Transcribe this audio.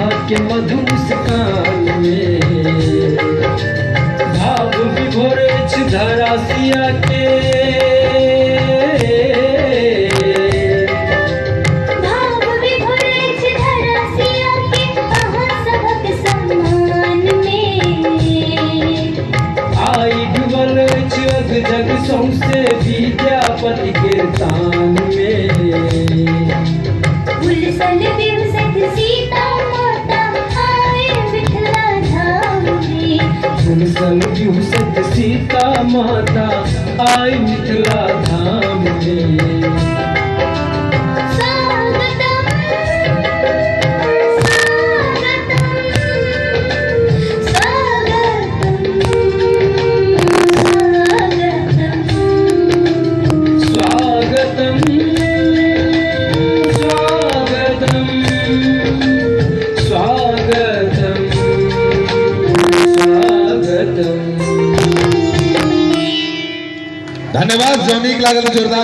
अहाँ के मधु मुस्कान में। भाव विभोर अछि धरा सिया के, भाव विभोर अछि धरा सिया के अहाँ सभक सम्मान में। आई डूबल अछि अग जग सौंसे विद्यापति के तान में। हुलसल बिहुसत सीता माता आए मिथिला धाम में। हुलसल बिहुसत सीता माता आए मिथिला धाम में। स्वागतम स्वागतम स्वागतम स्वागतम स्वागतम स्वागतम स्वागतम। धन्यवाद, जो नीक लागल जोरदार।